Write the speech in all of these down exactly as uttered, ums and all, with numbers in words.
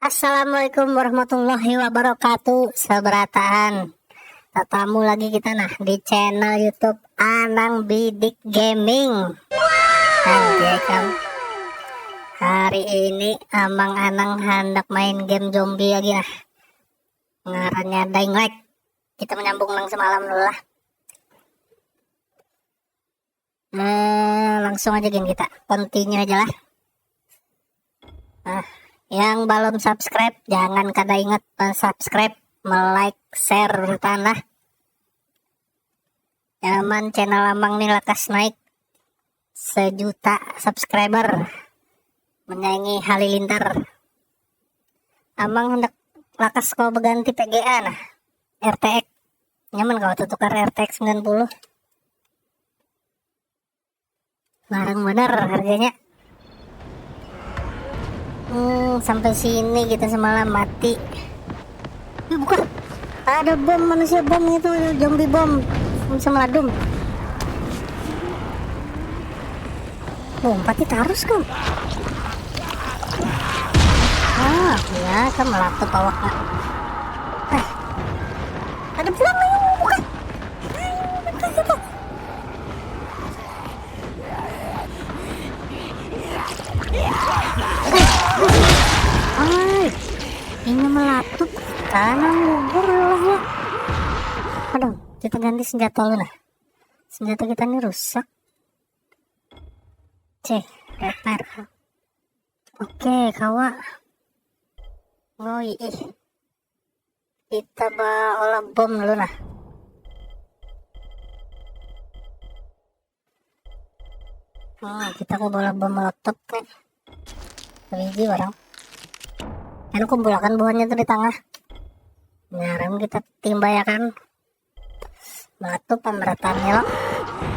Assalamualaikum warahmatullahi wabarakatuh, seberataan. Tatamu lagi kita nah di channel YouTube Anang Bidik Gaming. Anjay kam. Hari ini Amang Anang handak main game zombie lagi nah. Ngarannya Dying Light. Kita menyambung nang semalam dulu lah. Nah, langsung aja geng kita. Continue aja lah. Nah, yang belum subscribe, jangan kada ingat subscribe, like, share, beritakan lah. Nyaman channel Amang nih lakas naik sejuta subscriber. Menyaingi Halilintar. Amang hendak lakas kau berganti P G A nah. R T X. Nyaman kau tuh tukar R T X sembilan puluh. Larang benar harganya. Hmm, sampai sini kita semalam mati. Wih, bukan. Ada bom manusia bom itu, zombie bom. Bisa meladum. Lompati tarus kan. Ah, ya kan melatup awaknya. Eh, ada pulang lagi bukan. Ayo, bukan kita. Ay, ini melatup tanah gugur lah ya. Aduh, kita ganti senjata dulu nah. Senjata kita ini rusak. Cih, repair. Oke, kawa. Ngoi, ih. Kita baolah bom dulu nah. Hmm, kita ke bola bom molotov nih. Biji orang. Anu kumpulakan buahnya tuh di tengah. Nyaram kita timbayakan. Batu pameratannya lo.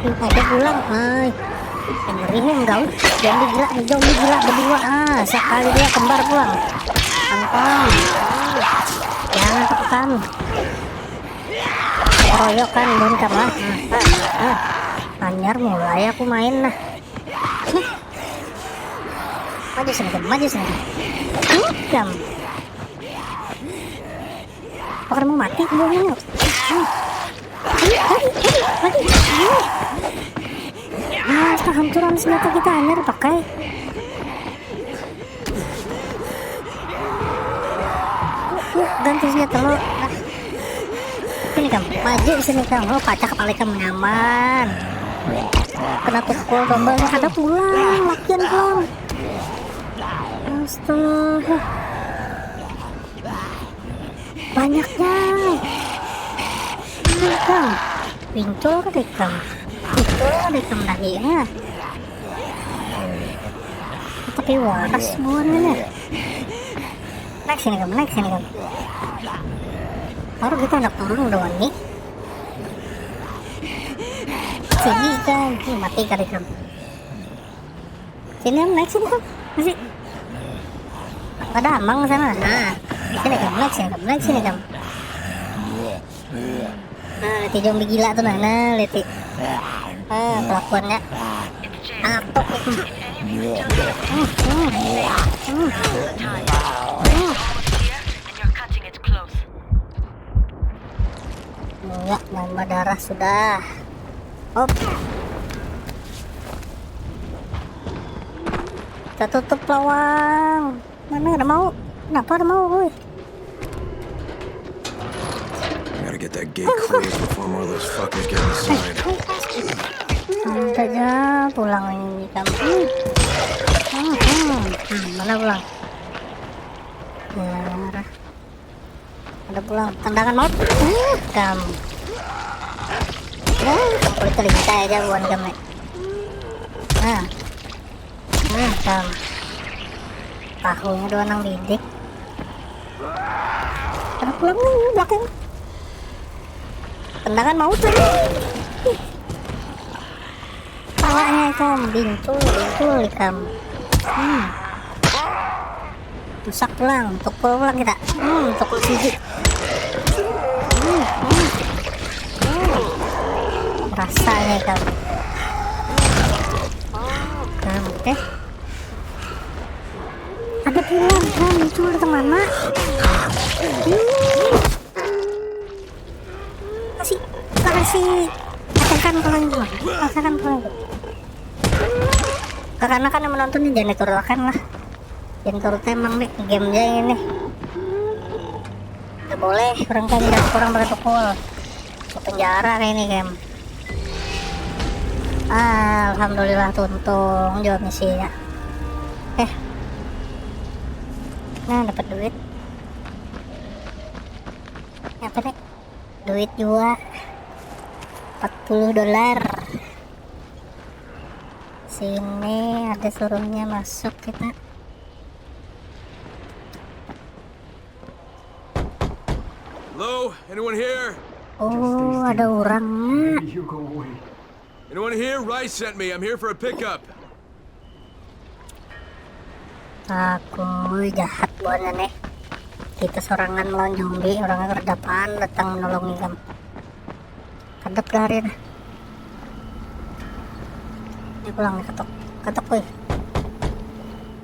Ih, ada pulang. Ay. Ngeri yang gaul. Zombie gila, zombie gila berdua. Ah, sekali dia kembar pulang. Angkong. Jangan tekan. Royokan bukan lah. Ah, ah, ah. Anyar mulai aku main nah. Maju sini kam, maju sini kam. Kam. Pakar mau mati buahnya. Mati, mati, mati. Nah, kehancuran senjata kita anyar pakai. Yuk, ganti senjata lo. Nah. Sini kam, maju sini kam. Oh, pacah kepala kam nyaman. Kena pukul tombol ada pulang, lakian pulang. Astaga. Banyaknya. Kam. Pincul ke kam. Pincul ke kam lagi ya. Tapi waras buahnya. Naik sini kam, naik sini kam. Baru kita anak turun udah wangi. Sini kan, ih, mati kali kam. Sini kam, naik sini kam. Masih. Ada amang sana. Nah, sini kam, naik sini kam, naik sini kam. Nah, lihat zombie gila tuh nah, nah lihat. Ah, kelakuannya. Atok. Hmm, hmm, hmm, hmm. Enggak, nambah darah sudah. Hop. Kita tutup lawang. Mana ada mau? Kenapa ada mau, woi? I gotta get that gate clear before more of those fuckers get inside. Ada aja pulang ini kamu. Hmm, hmm, hmm, mana pulang? Darah. Ada pulang tendangan maut. Uh, kamu. Ya, kulit telinga aja bukan kamu. Nah. Nah, kamu. Tahunya dua nang bidik. Ada pulang nih belakang. Tendangan maut lagi. Palanya ikam, bincul, bincul ikam. Hmm. Rusak pulang, tukul pulang kita. Hmm, tukul siji. Hmm, hmm. Hmm. Rasanya ikam. Nah, oke. Ada Hilang, hilang, muncul di mana? Kasih, kasih. Katakan kalau itu, katakan kalau itu. Karena kan yang menonton ini jangan turutakan lah. Jangan turut emang nih game aja ini. Tidak boleh orang kan tidak kurang berpukul. Ke penjara kayak ini game. Alhamdulillah tuntung jawab misinya. Eh. Nah, dapat duit. Apa nih? Duit juga. Empat puluh dolar. Sini ada suruhnya masuk kita. Hello, anyone here? Oh, ada orangnya. Maybe you go away. Anyone here? Rice sent me. I'm here for a pickup. Aku jahat buahnya nih. Kita sorangan melawan zombie, orangnya kada apaan datang menolong ikam. Kadap lah hari nih. Ini pulang nih ketok. Ketok wih.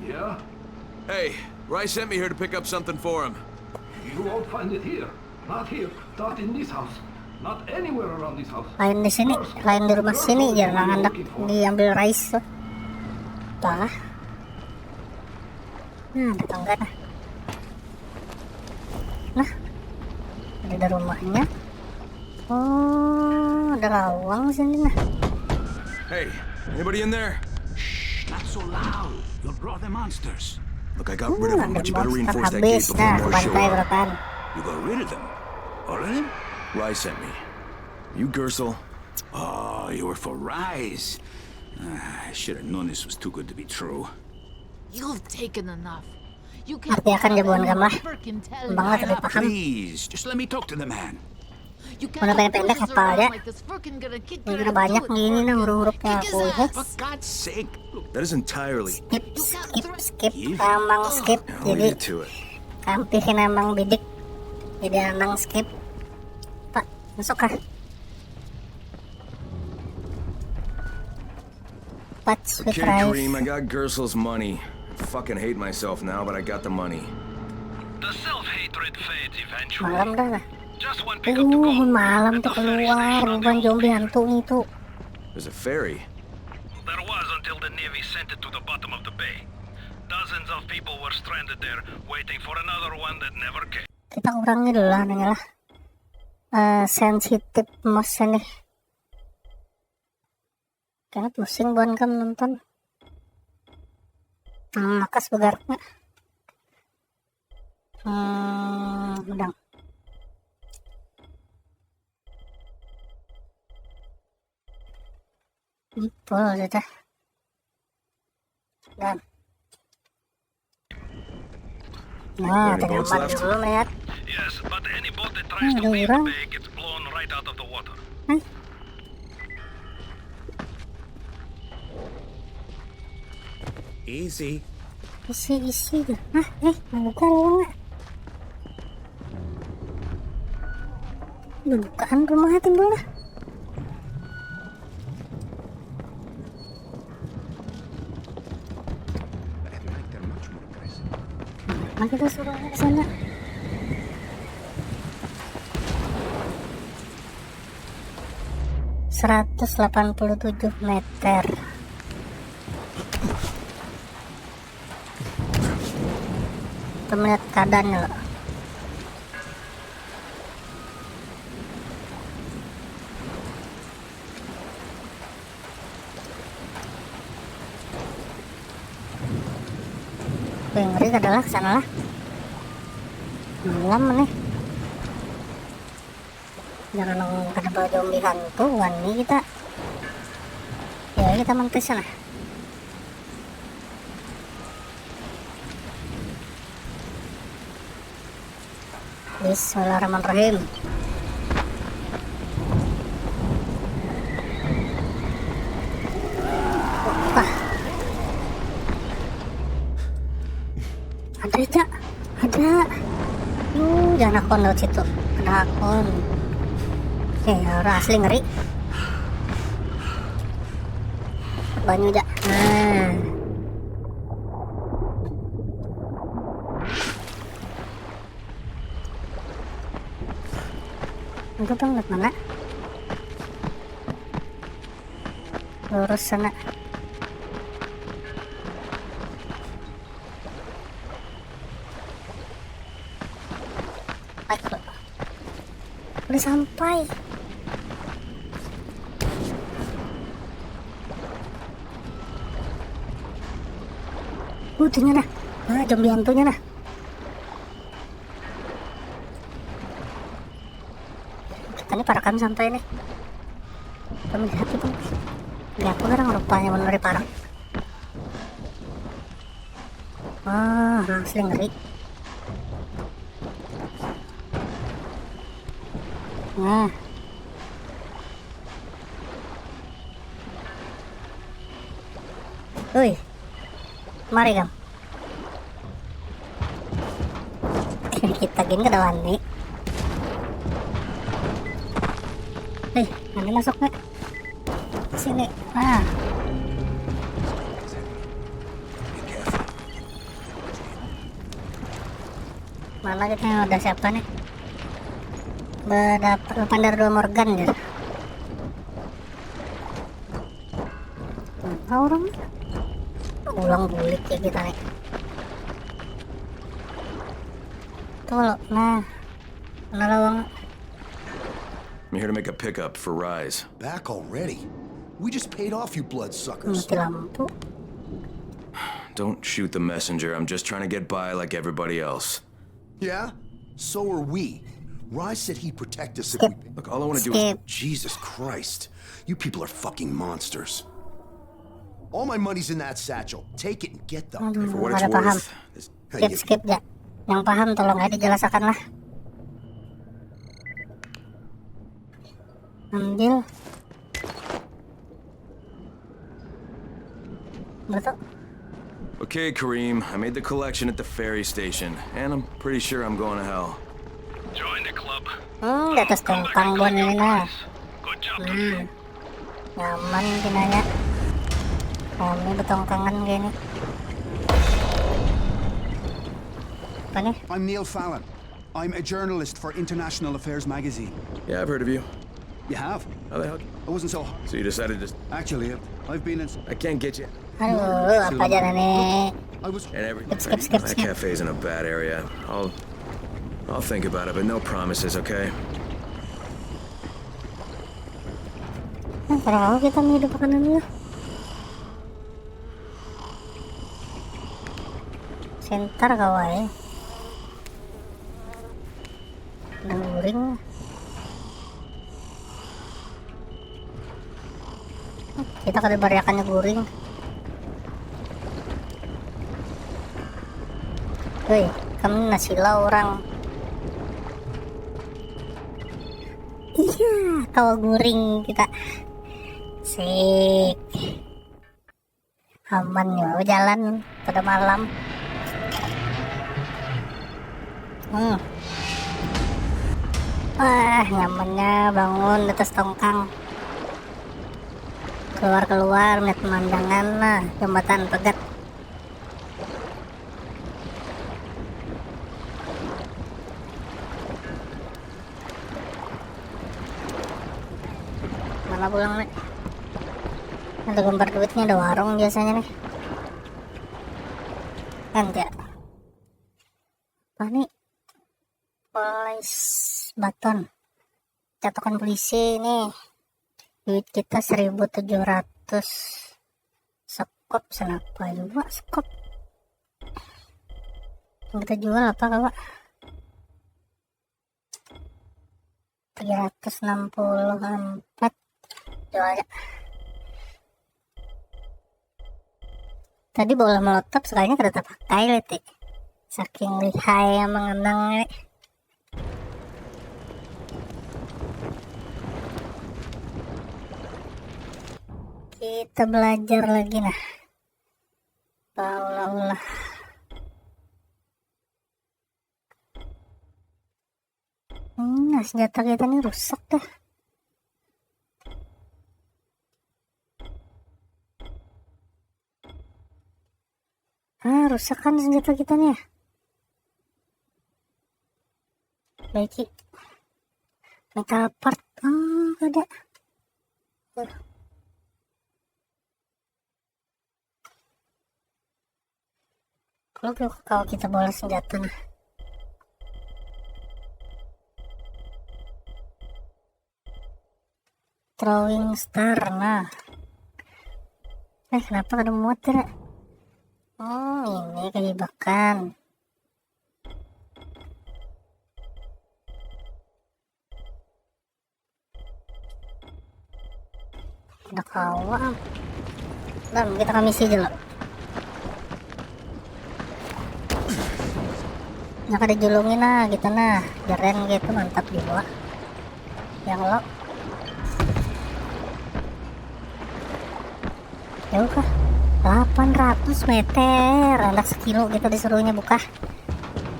Yeah? Hey, Rice sent me here to pick up something for him. You won't find it here. Not here. Not in this house. Not anywhere around this house. Lain di sini, lain di rumah sini ya, nang hendak diambil Rice tuh. Apa? Nah, ada tangga nah. Nah, ada rumahnya. Oh, ada lawang sini nah. Hey, anybody in there? Shh, not so loud. You'll draw the monsters. Look, I got rid of Hmm, them, but you ada better monster reinforce that gate habis before nah, more show bantai up. Beratan. You got rid of them. All of them? Rice sent me. You Gersel? Oh, you were for Rice. Ah, I should have known this was too good to be true. You've taken enough. You can't Artinya kan jagoan kamu lah. Freaking tell Kembang me. Lila, paham? Please, just let me talk to the man. You can't Mana just pendek-pendek cruise hafal around aja. Like this freaking gonna kick Ini your udah ass banyak too, nih ini nah freaking huruf-hurufnya kick his aku. ass. For God's sake. Look, That is entirely. Skip, skip, skip. Amang skip. I'll Jadi get to it. kampihin amang bidik. Jadi amang skip. Pak, masuk kah? Patch with Okay, Kareem, I Rice. Got Gersel's money. I fucking hate myself now, but I got the money. The self-hatred fades eventually. Malam dah lah. Just one pickup to Uh, go. malam And tuh the ferry keluar stays on the bukan zombie ocean. Hantu itu. There's a ferry. There was until the Navy sent it to the bottom of the bay. Dozens of people were stranded there, waiting for another one that never came. Kita kurangi dulu lah nanya lah. Eh, sensitif motion nih. Kayaknya pusing bukan kam nonton. Hmm, makas begaraknya. Hmm, udah. Ini full sudah. Dan. Nah, Any boats tengah left? Dulu melihat. Yes, but any boat that tries Hmm, to ada leave orang. The bay gets blown right out of the water. Hah? Easy. Isi isi dah. Hah, eh, membuka ruangnya. Bukaan rumah timbul lah. But at night they're much more aggressive. Nah, kita suruh ke sana. Seratus delapan puluh tujuh meter. Kita melihat keadaannya loh. Wih, ngeri kada lah kesana lah. Malam nih. Jangan nang kada bawa zombie hantu wani kita. Ya kita mantis sana. Bismillahirrahmanirrahim. Wah. Ada cak, ada. Yuh, jangan akun lewat situ. Ada akun. Eh, orang asli ngeri. Banyu cak. Nah. Itu bang, lihat mana? Lurus sana. Baik, udah sampai. Uh, itunya nah. Ah, zombie hantunya nah. Kita ini parak kami sampai nih. Kami lihat itu. Ini apa orang rupanya menurut parak. Wah, asli ngeri. Nah. Hui. Mari kam. Kita gin kada wani. Nih, nanti masuk nih. Sini. Nah. Mana kita yang ada siapa nih? Berdapat Pandar dua Morgan ya. Nah, orang ulang bulik ya kita nih. Tuh, nah, mana lawang? I'm here to make a pickup for Rise. Back already? We just paid off, you bloodsuckers. Mati lampu. Don't shoot the messenger. I'm just trying to get by like everybody else. Yeah? So are we. Rise said he'd protect us if we. Skip. Look, all I want to do is. Skip. Jesus Christ. You people are fucking monsters. All my money's in that satchel. Take it and get the. Aduh, For what it's kada paham. Worth, this Hey, Skip, you- skip ya. Yang paham tolong aja dijelaskan lah. Ambil. Betul. Okay, Kareem, I made the collection at the ferry station, and I'm pretty sure I'm going to hell. Join the club. Hmm, di atas tongkang bon ini nah. Good job. Hmm. Nyaman pinanya. Kami betongkangan kayak ini. Apa nih? I'm Neil Fallon. I'm a journalist for International Affairs magazine. Yeah, I've heard of you. You have? How the hell? I wasn't so hard. So you decided to. Actually, I've been in. I've been in. I can't get you. Aduh, apa jalan nih? I was. And every. Skip, skip, skip, That skip. cafe's in a bad area. I'll. I'll think about it, but no promises, okay? Nah, padahal kita nih hidup makanan dulu. Center kawa ya. Ada guring. Kita kada bariakannya guring. Woi, kamu nasi lah orang. Iya, kawa guring kita. Sik. Aman ya jalan pada malam. Hmm. Wah, nyamannya bangun di atas tongkang. Keluar-keluar, melihat pemandangan, nah, jembatan pegat. Mana pulang nih? Ada gambar duitnya, ada warung biasanya nih. Kan ya. Apa nih? Police baton. Catokan polisi nih. Duit kita seribu tujuh ratus. Sekop senapa juga sekop. Kita jual apa kawa? Tiga ratus enam puluh empat. Jual aja. Tadi bola molotov sekalinya kada terpakai lete. Saking lihai yang mengenang nih. Kita belajar lagi nah. Paulah-ulah. Hmm, nah, senjata kita nih rusak dah. Ah, rusak kan senjata kita nih ya. Baiki. Metal part. Oh, ada. Kalau kalau kita bola senjata, nah. Throwing star, nah. Eh, kenapa kada muat, Tira? Oh, ini kehibakan. Ada kawa. Bang, kita kamisi aja lah. Nah, kada julungi, nah, kita, nah. Jeren gitu, mantap juga. Yang lo. Jauh kah? Delapan ratus meter. Anak sekilo kita disuruhnya buka.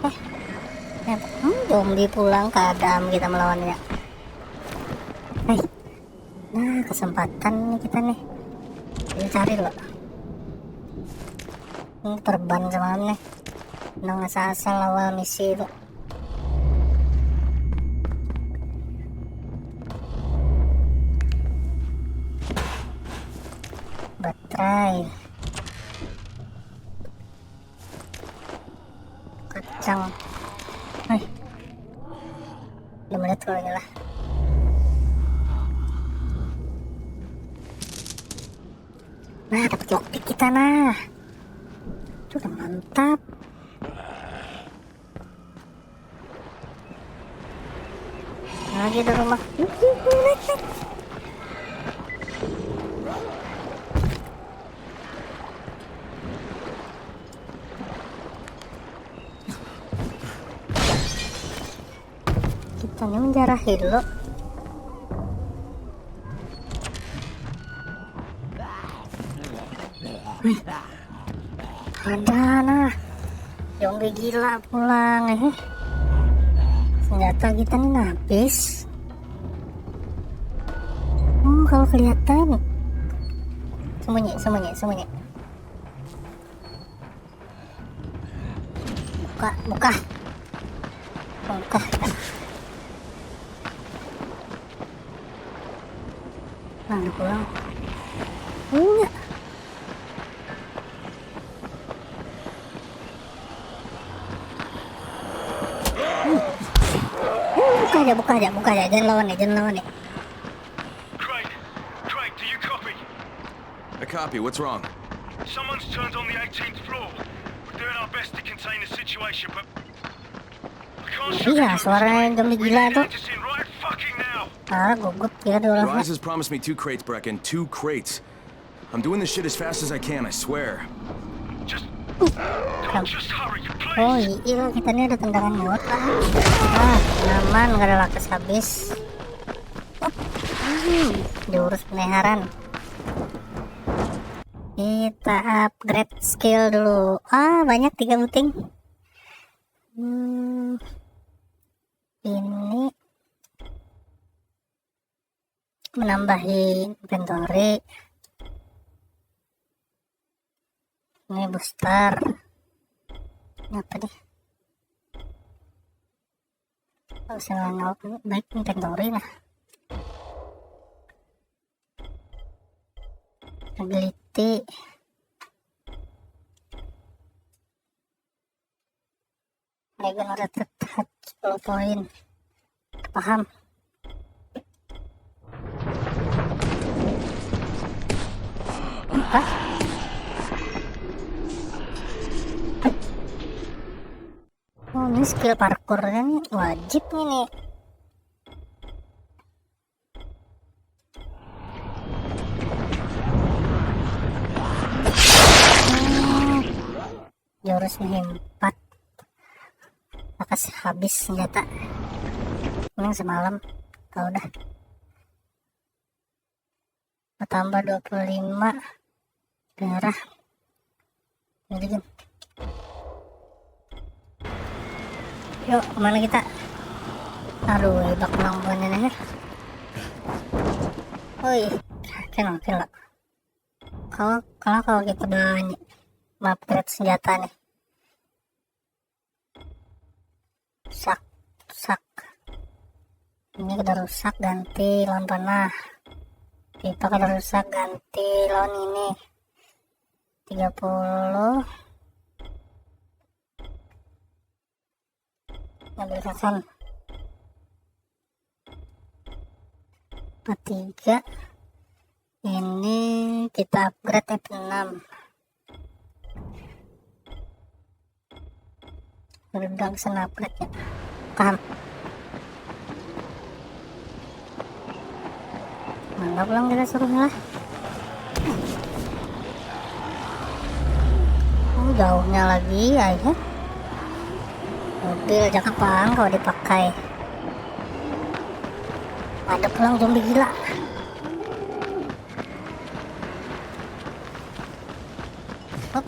Eh, eh, hmm, zombie pulang, kadam kita melawannya. Hei. Nah, kesempatan nih kita nih. Kita cari dulu. Ini perban semalam nih. Nang asal-asal awal misi itu. Baterai. Kacang. Hei. Udah melihat kalau ini lah. Nah, dapat lockpick kita, nah. Itu udah mantap. Lagi ada rumah. Naik, naik. Kita ni menjarahi dulu. Wih. Ada nah. Zombie gila pulang, eh. Senjata kita ni habis. Hmm, kalau kelihatan. Sembunyi, sembunyi, sembunyi. Buka, buka. Buka. Nah, ada pulang. Punya. Hmm. Hmm, buka aja, buka aja, buka aja. Jangan lawan ya, jangan lawan ya. Craig, Craig, do you copy? I copy. What's wrong? Someone's turned on the eighteenth floor. We're doing our best to contain the situation, but I can't Iya, sugarcoat it, suara Craig. Zombie We gila need tuh. Anderson right fucking now. Ah, gugup ya dulu. Rise has promised me two crates, Brecken. Two crates. I'm doing this shit as fast as I can, I swear. Just, just hurry, please. Oh iya, kita ni ada tendangan maut lah. Ah, nyaman, kada lakas habis. Hmm, jurus peliharaan. Kita upgrade skill dulu. Ah, banyak tiga buting. Hmm, ini menambahi inventory. Ini booster. Ini apa nih? Oh, saya nggak baik inventory lah. Ability. Dragon Red Hat sepuluh poin. Paham. Hah? Oh, ini skill parkournya nih wajib nih nih. Jurus menghimpit. Lakas habis senjata. Menang semalam. Kalau udah. Bertambah dua puluh lima. Darah. Jadi kan. Yuk, kemana kita? Aduh, ibak pulang bukan ini ya. Oi, kenal, kenal. Kalau kalau kalau kita bawa ini, upgrade senjata nih. Sak, sak. Ini kada rusak, ganti lawan panah. Pipa kada rusak, ganti lawan ini. Tiga puluh. Ambil sasan. Empat tiga. Ini kita upgrade F enam. Udah sana upgrade ya. Paham. Mana pulang kita suruh lah. Oh, jauhnya lagi aja. Mobil aja kapang kalau dipakai. Ada pulang zombie gila. Hop.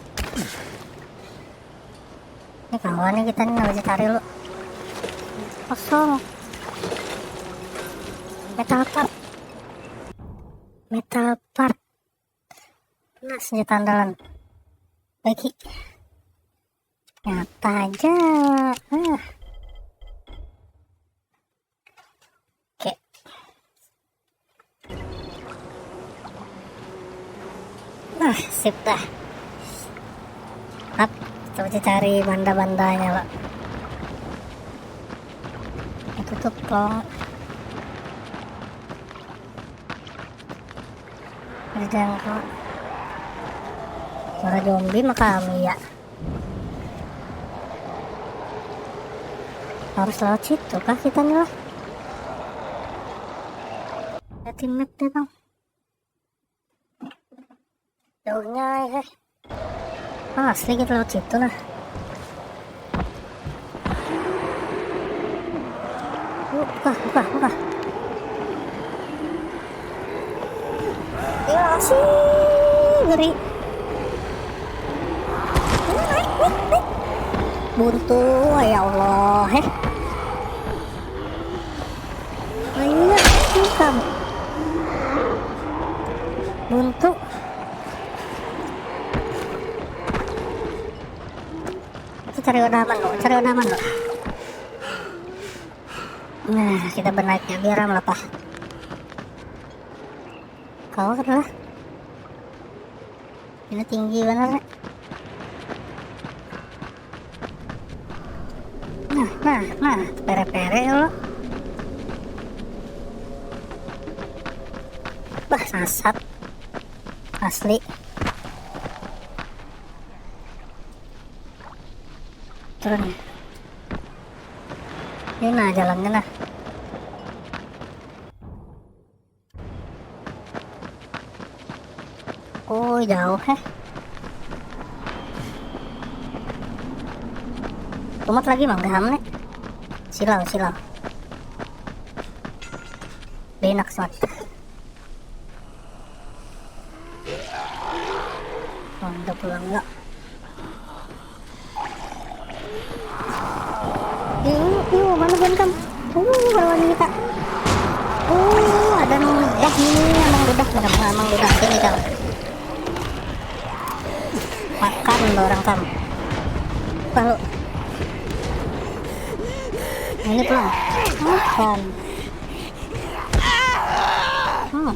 Ini kawan nih kita nih, nang cari lu. Kosong. Metal part. Metal part. Nah, senjata andalan. Baiki. Nyata aja. Ah. Oke. Nah, sip dah. Hap, coba cari banda-bandanya, Pak. Itu tuh plong. Ada jangkau. Suara zombie mah kami ya. Harus lewat situ kah kita nih lah? Lihat map deh, Bang. Jauhnya, eh. Ah, asli kita lewat situ lah. Buka, buka, buka. Iya sih, ngeri. Ini naik, naik, naik. Buntu, ya Allah, eh. Ayo, buka. Buntu. Kita cari wadah aman lo, cari wadah aman lo. Nah, kita benaiknya biar aman apa. Kau adalah ini tinggi bener. Nah, nah, nah, pere-pere lo. Bah, sasat. Asli. Turun. Ini nah jalannya nah. Oh, jauh, heh. Tumat lagi manggaham nih. Silau, silau. Benak semata. Mantap pulang enggak? Yuk, yuk, mana buhan kam? Uh, lawan kita. Uh, ada nang ludah nih, emang ludah, emang ludah ini kam. Makan orang kam. Kalau ini pulang. Makan. Hmm.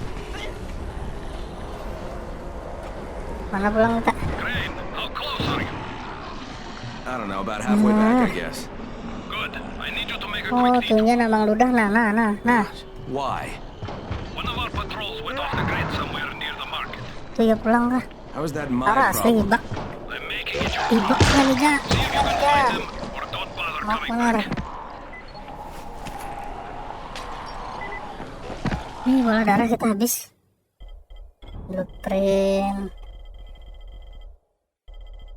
Mana pulang kita? I don't know, about halfway back, I guess. Oh, tuhnya namang ludah, nah, nah, nah, nah. Why? Tuh ya pulang kah? Aras, hibak. Hibak kali ja. Kali ja. Mau keluar. Nih, bola darah kita habis. Blueprint.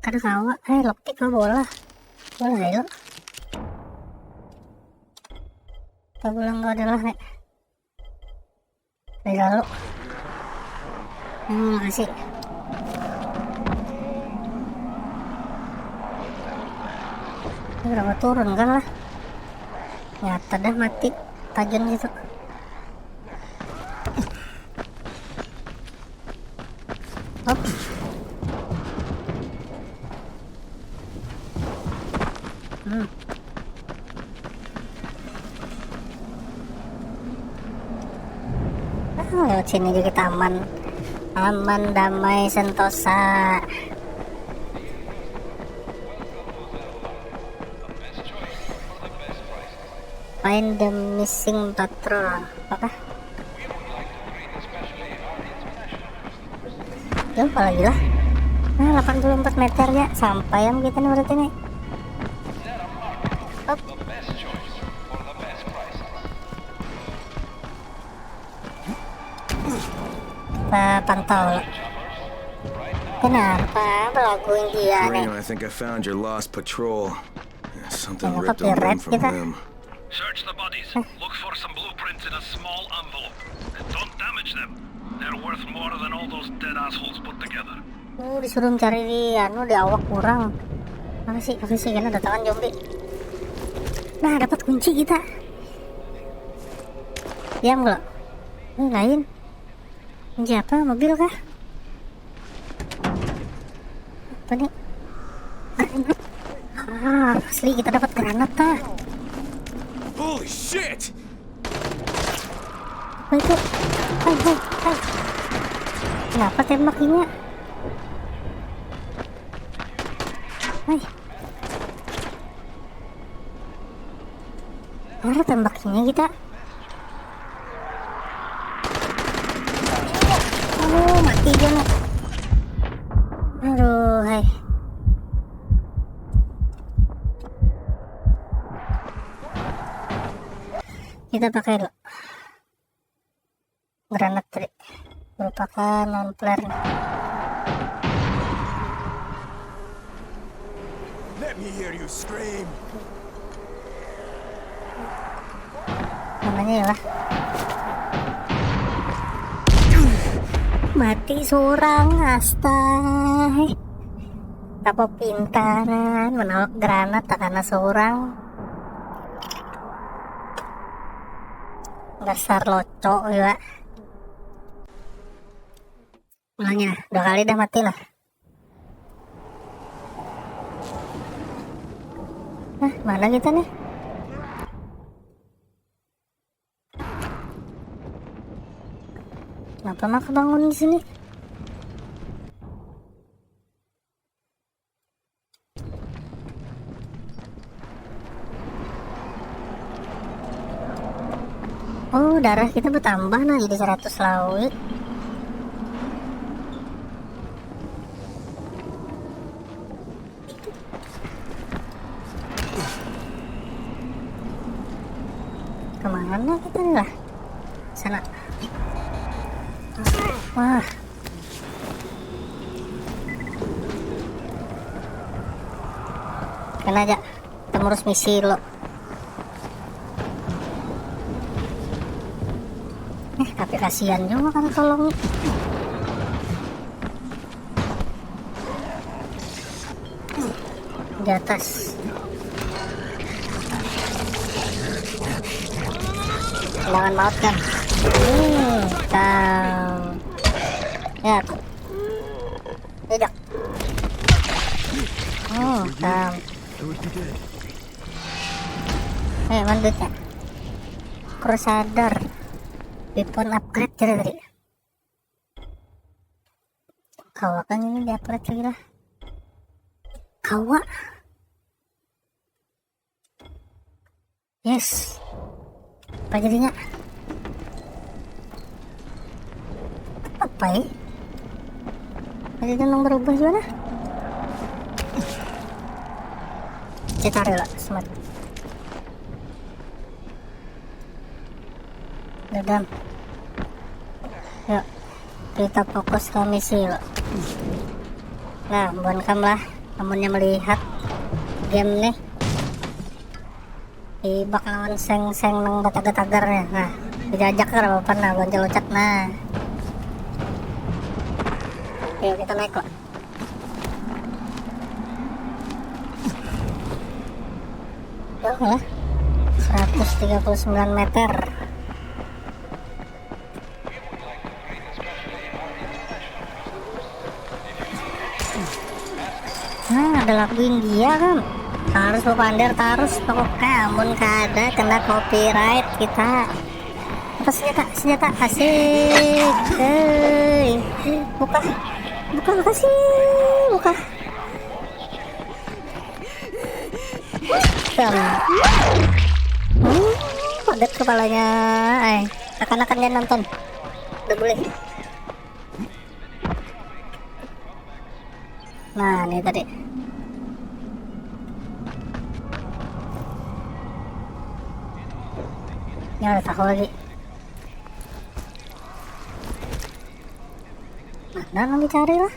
Kada kawa, eh, lockpick kau bola. Bola ayo. Kita pulang kau adalah nek. Ayo lalu. Hmm, makasih. Ini berapa turun kan lah? Nyata dah mati. Tajun gitu. Hop. Hmm. Oh, lewat sini juga kita aman. Aman, damai, sentosa. Find the missing patrol. Apa? Jauh apa lagi lah? Nah, delapan puluh empat meter ya, sampai yang kita nih berarti nih. Hop. Kita pantau. Kenapa belagu India nih? Green, I think I found your lost patrol. Something Kenapa ripped open pirate from kita? Rim. Search the bodies. Look for some blueprints in a small envelope. And don't damage them. They're worth more than all those dead assholes put together. Oh, disuruh mencari di anu, di awak orang. Apa sih? Apa sih, kena datangan zombie. Nah, dapat kunci kita. Diam lo. Ini lain. Kunci apa? Mobil kah? Apa nih? Ah, asli kita dapat granat ta. Holy shit! Apa itu? Hai, hai, hai. Kenapa tembak ini? Hai. Mana tembaknya kita? Oh, mati dia nih. Aduh, hai. Kita pakai dulu. Granat tadi. Merupakan non flare. Let me hear you scream! Namanya ya lah. Mati seorang, astaga. Apa pintaran menawak granat tak kena seorang. Dasar loco juga. Ulangi nah, dua kali dah mati lah. Nah, mana kita nih? Kenapa maka bangun di sini? Oh, darah kita bertambah nah jadi seratus lawi. Kemana kita nih lah? Sana. Wah. Kena aja. Kita murus misi lo. Eh, tapi kasihan juga kan tolong. Di atas. Tendangan maut kan. Hmm, kam. Ya. Tidak. Oh, kam. Eh, mana duitnya? Crusader. Weapon upgrade jadi tadi. Kawa kan ini di upgrade lagi lah. Kawa. Yes. Apa jadinya? Apa ya? Tadi nang berubah juga nah. Cetar ya lah, smart. Dadam. Yuk, kita fokus ke misi yuk. Nah, buan kam lah, amunnya melihat game nih. Ibak lawan seng-seng nang batagar-tagar nih. Nah, dijajak kada apa-apa nah, buan loncat nah. Yuk, kita naik kok. Jauh lah. Seratus tiga puluh sembilan meter. Nah, ada lagu India kan. Harus bepander terus pokoknya, amun kada kena copyright kita. Senjata, senjata, asik. Hei, buka, buka, kasih, buka. Bam. Hmm, padat kepalanya. Ay, akan-akan dia nonton. Udah boleh. Nah, ini tadi. Ini ada tahu lagi. Mana nang dicari lah?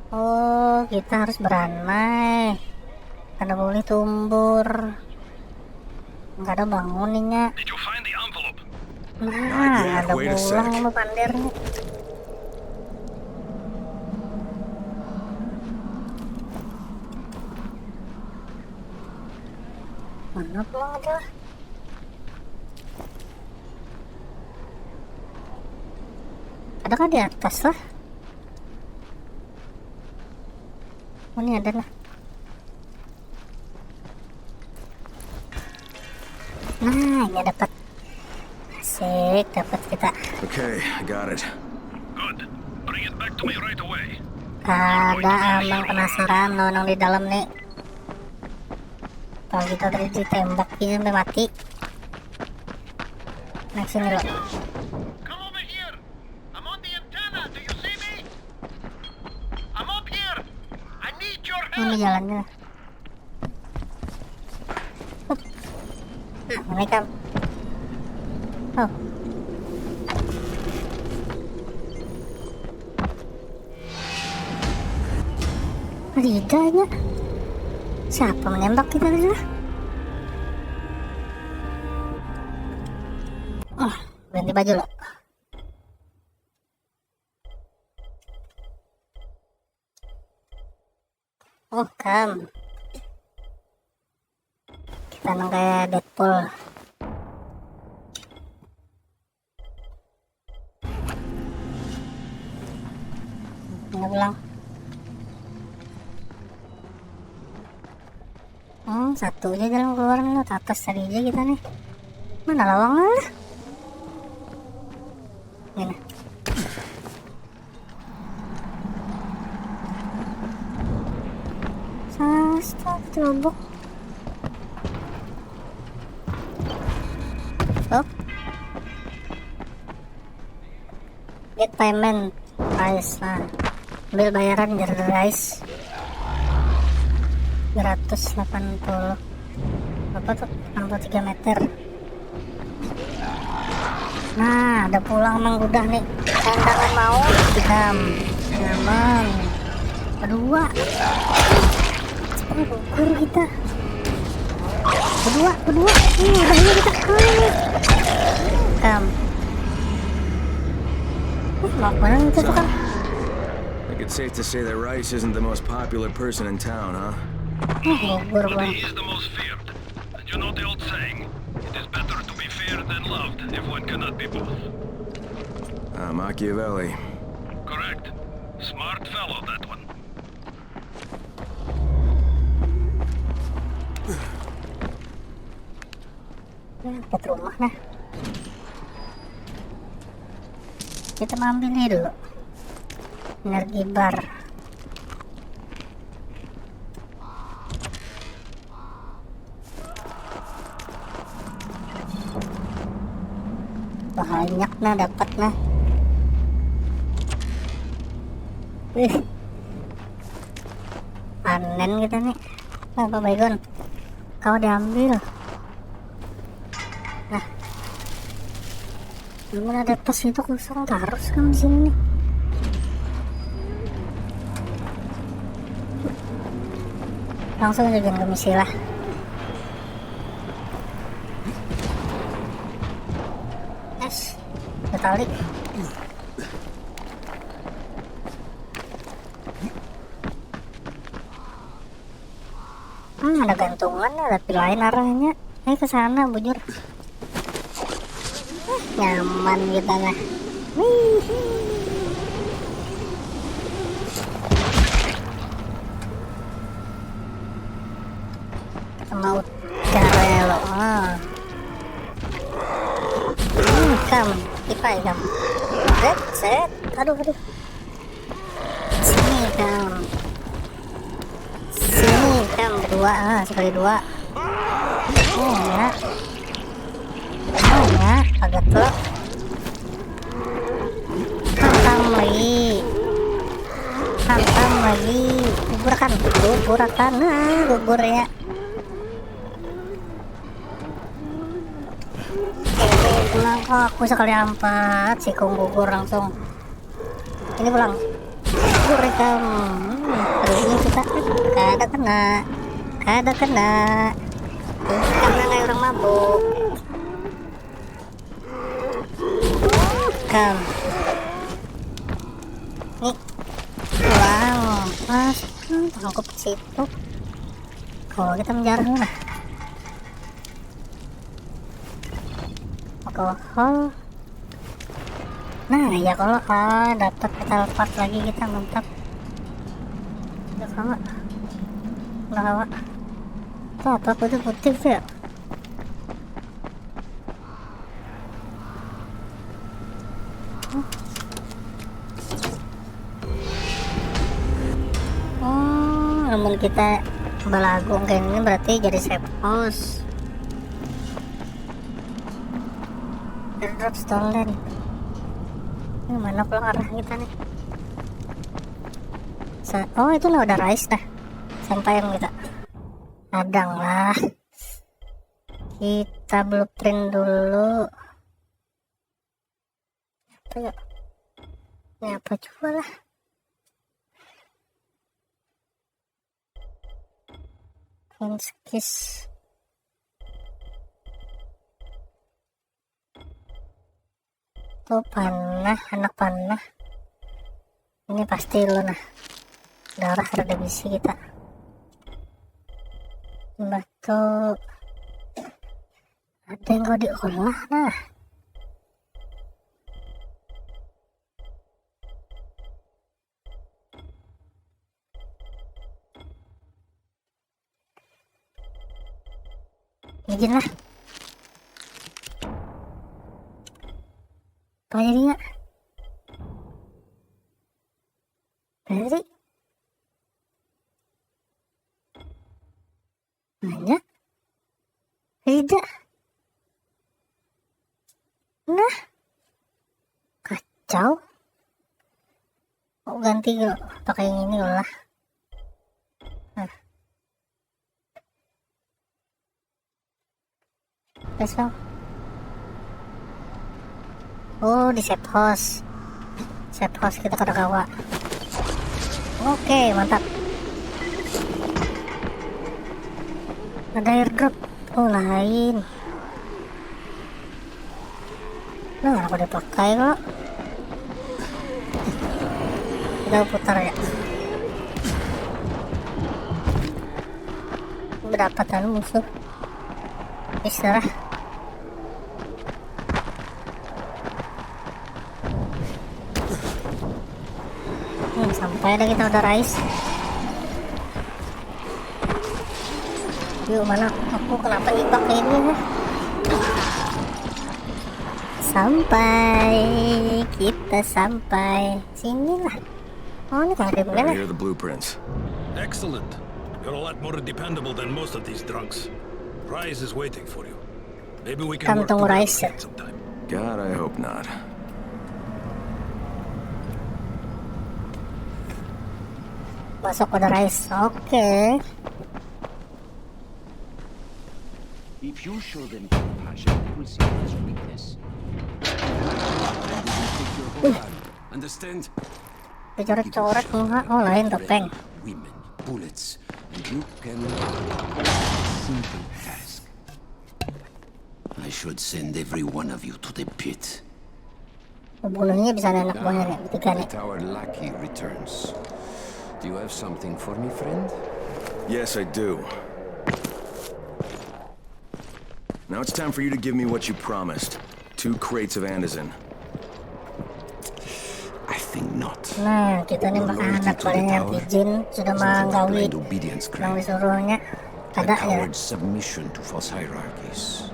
Oh, kita harus beranai. Kada boleh tumbur. Kada bangun inya. Did you find the envelope? Nah, ada pulang yang bepander nih. Mana pulang ada? Adakah di atas lah? Oh, ini ada lah. Nah, ini dapat. Asik, dapat kita. Okay, I got it. Good. Bring it back to me right away. Kada, amang penasaran lo nang di dalam nih. Kalau kita tadi ditembak ini sampai mati. Nah, sini lo. Come over here. I'm on the antenna. Do you see me? I'm up here. I need your help. Ini jalannya. Nah, ini kan. Oh. Lidahnya. Siapa menembak kita tadi lah? Oh, ganti baju lo. Oh, kam. Kita nang kayak Deadpool. Ini pulang. Hmm, satu aja jalan keluar nih, atas tadi aja kita nih. Mana lawang lah? Ini. Sasta, celobok. Oh. Get payment, guys. Nah, ambil bayaran, guys. Seratus delapan puluh. Apa tuh? Enam puluh tiga meter. Nah, ada pulang Mang Gudah nih. Tendangan mau. Jam. Nyaman. Kedua. Gugur kita. Kedua, kedua. Ini udah ini kita. Kam. Ih, mau mana itu tuh, Kam? I think it's safe to say that Rice isn't the most popular person in town, huh? Ih, gugur gua. But he is the most feared. And you know the old saying, it is better to be feared than loved if one cannot be both. Ah, Machiavelli. Correct. Smart fellow, that one. Nah, dapat rumah nah. Kita maambil ini dulu. Energi bar. Banyak nah, dapat nah. Wih. Panen kita nih. Nah, Pak Baygon. Kau diambil. Nah. Namun ada tas itu kosong terus kan di sini nih. Langsung aja, jangan kemisi lah. Yes, udah tali. Hmm, ada gantungan ya, tapi lain arahnya. Eh, ke sana, bujur. Eh, nyaman kita lah. Wih. Kita mau cari lo. Ah. Hmm, kam, ipai kam. Set, set. Aduh, aduh. Sini kam. Sini kam, kedua, ah, sekali dua. Oh ya. Oh ya, kaget lo. Hantam lagi. Hantam lagi. Gugurkan, gugurkan. Nah, gugur ya. Oke, pulang. Oh, aku sekali empat, sikung gugur langsung. Ini pulang. Gugur ikam. Hmm, aduh, ini kita kada kena. Kada kena. Karena kayak orang mabuk. Kam. Nih. Pulang. Pas. Hmm, tangkup situ. Kalau kita menjarah lah. Alkohol. Nah, ya kalau, ah, dapat metal part lagi kita, mantap. Udah kawa. Udah kawa. Tuh apa, putih-putih tuh ya? Oh, namun kita balagu kayak ini berarti jadi safe house. Airdrop stolen. Ini mana pulang arah kita nih? Sa-, oh, itu lah udah rice dah. Sampai yang kita. Adang lah. Kita blueprint dulu. Apa ya? Ini apa juga lah. French kiss. Tuh panah, anak panah. Ini pasti lo nah. Darah rada bisi kita. Batu. Ada yang kau diolah nah. Izin lah. Apa jadinya? Berarti banyak. Tidak. Nah, kacau. Mau ganti yuk, pakai yang ini lah. Nah. Terus bang. Oh, di safe house. Safe house kita kada kawa. Oke, mantap. Ada airdrop. Oh, lain. Nah, aku dipakai kok. Kita putar ya. Berapa tadi musuh? Istirahat. Hmm, sampai dah kita udah rice. Yuk, mana aku, kenapa ibak kayak ini ya? Sampai, kita sampai. Sinilah. Oh, ini kayak ada. Right mana? Here are the blueprints. Excellent. You're a lot more dependable than most of these drunks. Rais is waiting for you. Maybe we can work together again sometime. God, I hope not. Masuk ke Rais. Oke. If you show them compassion, they will see it as weakness. And they will take your whole army. Understand? Dicoret-coret muha. Oh, lain topeng. Women, bullets, and you can simple task. I should send every one of you to the pit. Pembunuhnya bisa ada anak buahnya nih, bertiga nih. The tower lackey returns. Do you have something for me, friend? Yes, I do. Now it's time for you to give me what you promised. Two crates of Antizin. I think not. Nah, kita nih makan anak paling antigen sudah menggawi nang disuruhnya. Kada ya. Coward submission to false hierarchies.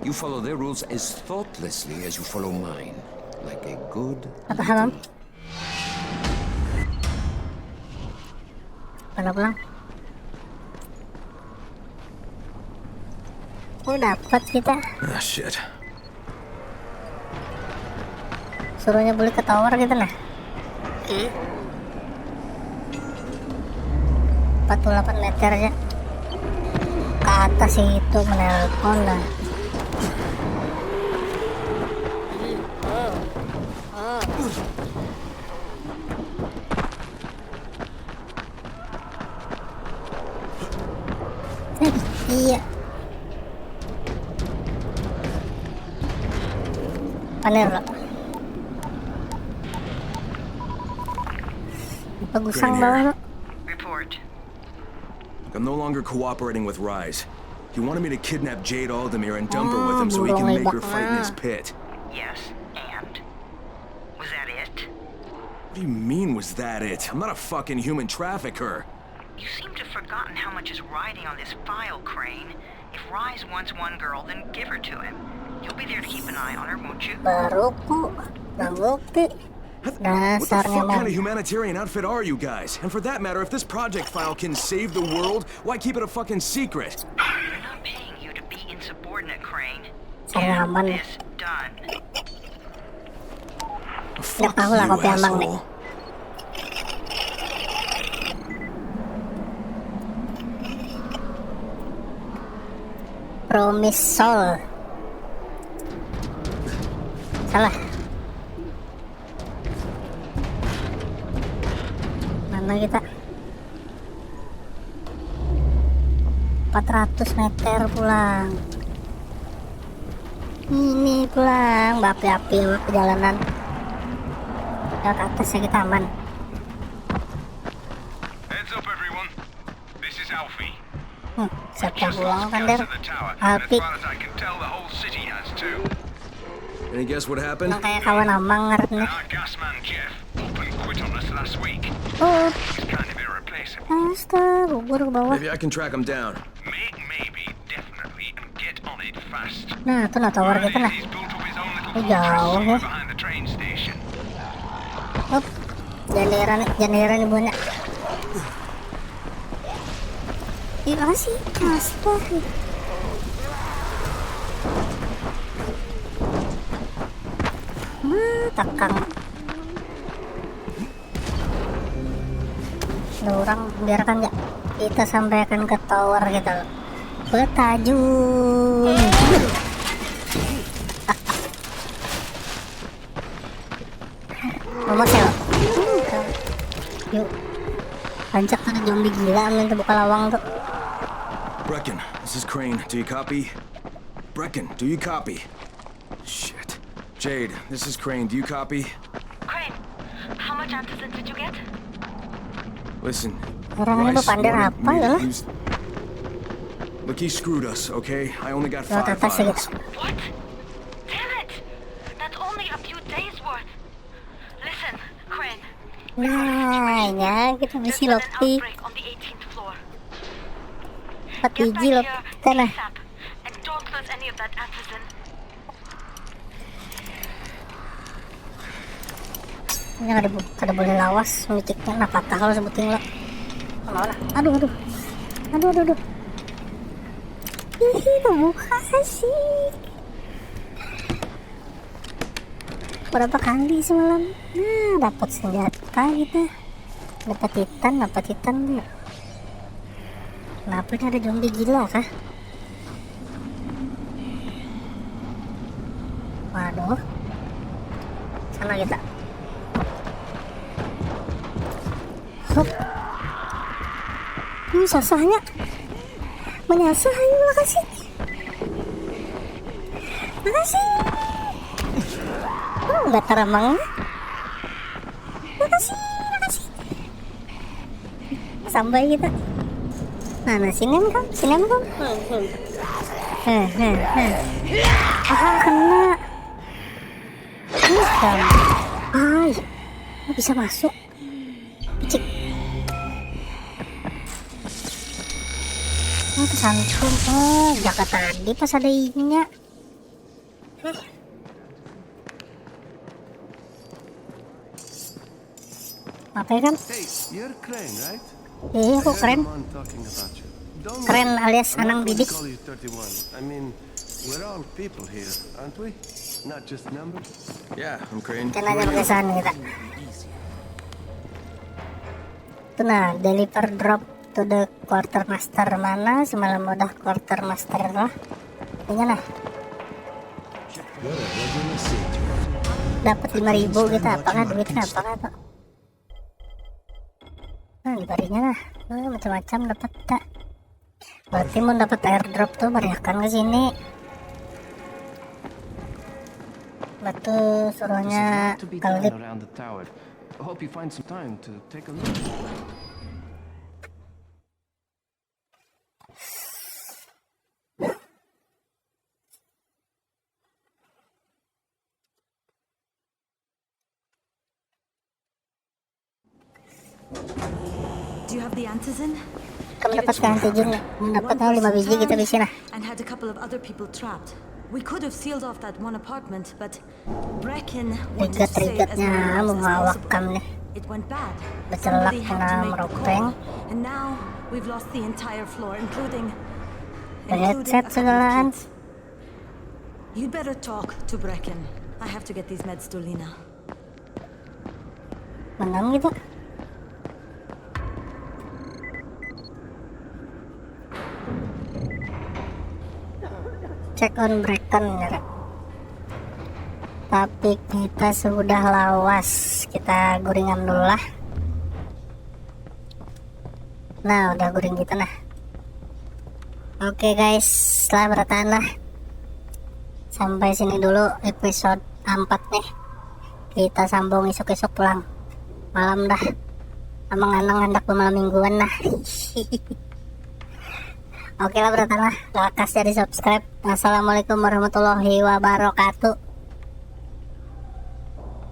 You follow their rules as thoughtlessly as you follow mine, like a good. Apa hamam? Mana pulang? Oh, dapat kita. Ah, shit. Suruhnya balik ke tower gitu nah. Hmm. Empat puluh delapan meter aja. Ke atas itu menelpon dah. Hmm. Hmm. Eh, iya. Panir lo. Apa gusang bawah lo? Report. I'm no longer cooperating with Rais. He wanted me to kidnap Jade Aldemir and dump her with him so he can make her fight in his pit. Yes, and? Was that it? What do you mean, was that it? I'm not a fucking human trafficker. You seem to have forgotten how much is riding on this file, Crane. If Rise wants one girl, then give her to him. You'll be there to keep an eye on her, won't you? Baruku, nang bukti. What the fuck kind of humanitarian outfit are you guys? And for that matter, if this project file can save the world, why keep it a fucking secret? We're not paying you to be insubordinate, Crane. Get this done. Fuck you, asshole. Nggak tahu lah kopi abang nih. Promise Soul. Salah. Mana kita? Empat ratus meter pulang. Ini pulang, baapi-api awak perjalanan. Ya, ke atas ya, kita aman. Heads up, everyone. This is Alfie. Hmm, siapa pulang kan, Der? Alfie. Any guess what happened? Nang kayak kawan Amang ngarannya. Our gas man Jeff open quit on us last week. Oh. He's kind of irreplaceable. Astaga, gugur ke bawah. Maybe I can track him down. Make maybe definitely and get on it fast. Nah, tuh nah tower kita nah. He's built up his own little fortress behind the train station. Hup, jangan daerah nih, jangan daerah nih buahnya. Ih, makasih. Astaga. Wah, takang. Ada orang, biarkan ya. Kita sampaikan ke tower kita. Betajun. Nomor sewa. Yuk. Rancak tuh zombie gila, amin tuh buka lawang tuh. Brecken, this is Crane. Do you copy? Brecken, do you copy? Shit. Jade, this is Crane. Do you copy? Crane, how much antizin did you get? Listen, orang ini Rice bepander wanted apa me to ya? Use... Look, he screwed us, okay? I only got five vials. What? Damn it! That's only a few days worth. Listen, Crane. Nah, ya kita bisi lopi. Empat biji lopi tanah. Ini kada, kada boleh lawas miciknya, nah patah kalau sebuting lah. Aduh, aduh. Aduh, aduh, aduh. Ih, kebuka sih. Berapa kali semalam? Nah, dapat senjata kita. Dapat titan, dapat titan. Kenapa ini ada zombie gila kah? Waduh. Sana kita. Hup. Hmm, sasahnya. Menyasah, ayo, makasih. Makasih. Oh, enggak teramang. Makasih, makasih. Sampai kita. Nah, nah, sini kan, sini kan. Hmm, hmm. Heh, heh, heh. Ah, kena. Bukan. Ay, bisa masuk. Picik. Hmm, kesantun. Oh, jaka tadi pas ada inya. Eh. Apa ya kan? Hey, you're Crane, right? Iya, aku I heard keren. Aman talking about you. Don't Keren worry. Alias I'm not Anang gonna Bidik. Call you thirty-one. I mean, we're all people here, aren't we? Not just numbers. Yeah, I'm Crane. Kena aja pakai sana kita. Itu nah, deliver drop to the quartermaster. Mana semalam udah quartermaster lah. Ini nah. Dapat lima ribu kita, apakah duitnya apakah tuh? Nah, dibarinya nah. Nah, macam-macam dapat tak. Berarti mau dapat airdrop tuh bariakan ke sini. Batu suruhnya To be kelip. Done around the tower. I hope you find some time to take a look. Do you have the antizen? Kamu dapat kan tujuh nih. Dapat lima biji kita bisa nah. And had a couple of other people trapped. We could have sealed off that one apartment, but Brecken wanted to save as many lives as possible. It went bad. Somebody had to make the call, and now we've lost the entire floor, including including a couple of kids. You'd better talk to Brecken. I have to get these meds to Lena. Menang gitu. Check on Brecken ya. Tapi kita sudah lawas, kita guringan dulu lah. Nah, udah guring kita nah. Oke guys, lah bertahan lah. Sampai sini dulu episode empat nih. Kita sambung isuk-isuk pulang. Malam dah. Amang Anang hendak bermalam mingguan nah. Oke lah, bertahan lah. Lakas jadi subscribe. Assalamualaikum warahmatullahi wabarakatuh.